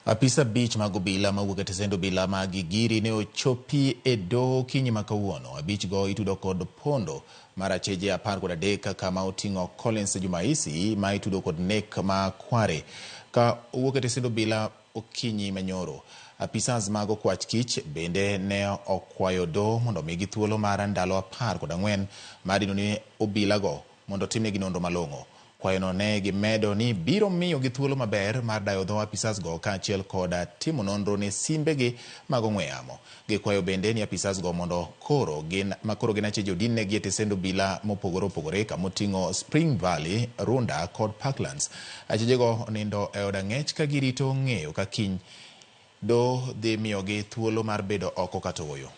Apisa 5 mag obila mawuok e tesend obila ma Gigiri ne ochopi e doho okinyi ma kawuono. 5 go itudo kod pondo mar acheje 13 kama oting'o Collins Jumaisi ma itudo kod nek ma Kware ka owuok e tesend obila okinyi manyoro. Apisas mag okwach kich bende ne okwayo doho mondo omigi thuolo mar ndalo 14 mar dino ni obilago mondo otimnegi nonro malong'o. Kwayono ne gimedo ni biro miyogi thuolo maber mar dayo dho apisas go kaachiel kod timo nonro ne simbegi mag ong'we yamo. Gikwayo bende ni apisas go mondo koro gin ma koro gin acheje odinnegi e tesend obila mopogore opogore kamoting'o Spring Valley, Runda kod Parklands. Achejego onindo e od ang'ech ka girito ng'eyo ka kiny doho dhi miyogi thuolo mar bedo oko kata ooyo.